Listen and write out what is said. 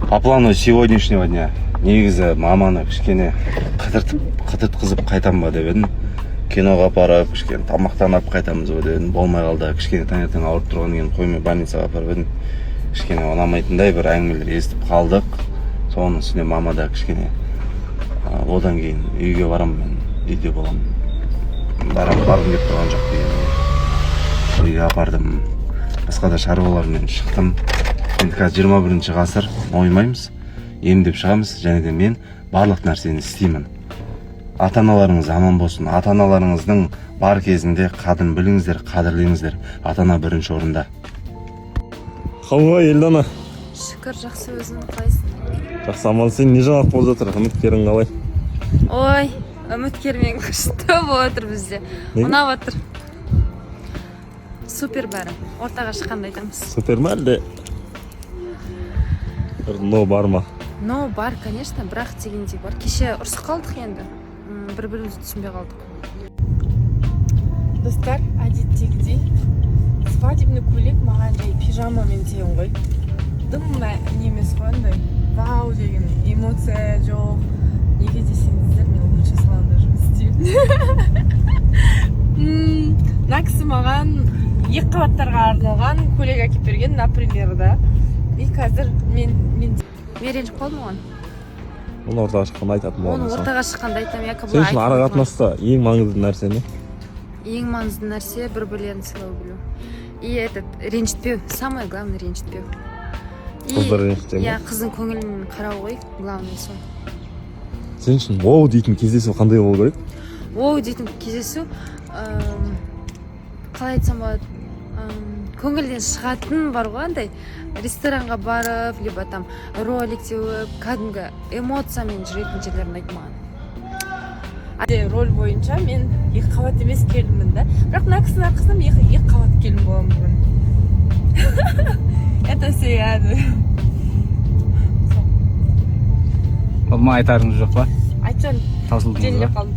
По плану сегодняшнего дня негізі маманы кішкене қыдыртып, қыдыртқызып қайтам ба деп едім, киноға апарып, кішкене тамақтанып қайтамыз ба деп едім, болмай қалды. Кішкене таңертең ауырып тұрғаннан кейін қоймай, больницаға апарып едім, кішкене ұнамайтындай бір әңгімелер естіп қалдық. Соның үстіне мама да кішкене одан кейін үйге барамын, мен үйде боламын, барам, барғым келіп тұрған жоқ деген, үйге апардым, басқа да шаруалармен шықтым. Енді қазір 21-ғасыр, мойымаймыз, емдеп шығамыз. Және де мен барлық нәрсені істеймін. Ата аналарыңыз аман болсын. Ата аналарыңыздың бар кезінде қадірін біліңіздер, қадірлеңіздер. Ата ана бірінші орында. Қалай, Елдана? Шүкір, жақсы. Өзің қалайсың? Жақсы, аман. Сен, не жаңалық болып жатыр? Үміткерің қалай? Ой, үміткермен күшті болып жатыр бізде. Неге? Ұнап жатыр, супер бәрі. Ортаға шыққанда айтамыз. Супер ма, әлде бір но бар ма? Но бар, конечно, бірақ дегендей бар. Кеше ұрысып қалдық енді. Бір бірімізді түсінбей қалдық. Достар, әдеттегідей свадебный көйлек маған жай пижамамен тең ғой, дым не емес қой, андай вау деген эмоция жоқ. Неге десеңіздер, мен лучший салонда жұмыс істеймін. Мына кісі маған екі қабаттарға арналған көйлек әкеліп берген, например, да. И қазір мен Мен ренжіп қалдым оған. Оны ортаға шыққанда айтатын Оны боламын. ортаға шыққанда айтамын, якобы. Сен үшін ара қатынаста ең маңызды нәрсе не? Ең маңызды нәрсе — бір бірлерін сыйлау білу и этот, ренжітпеу. Самое главное — ренжітпеу. И Қызды ренжітпеу ма? Иә, қыздың көңілін қарау ғой, главный сол. Сен үшін воу дейтін кездесу қандай болу керек? Воу дейтін кездесу, қалай айтсам болады, көңілден шығатын бар ғой, андай ресторанға барып либо там ролик теуіп, кәдімгі эмоциямен жүретін жерлер ұнайды маған. Роль бойынша мен екі қабат емес келінмін да, бірақ мына кісінің арқасында мен екі қабат келін боламын бүгін. Это все я. Болды ма, айтарыңыз жоқ па? Айтжан. Таусылдыңыз Желілеп ба? қалдым.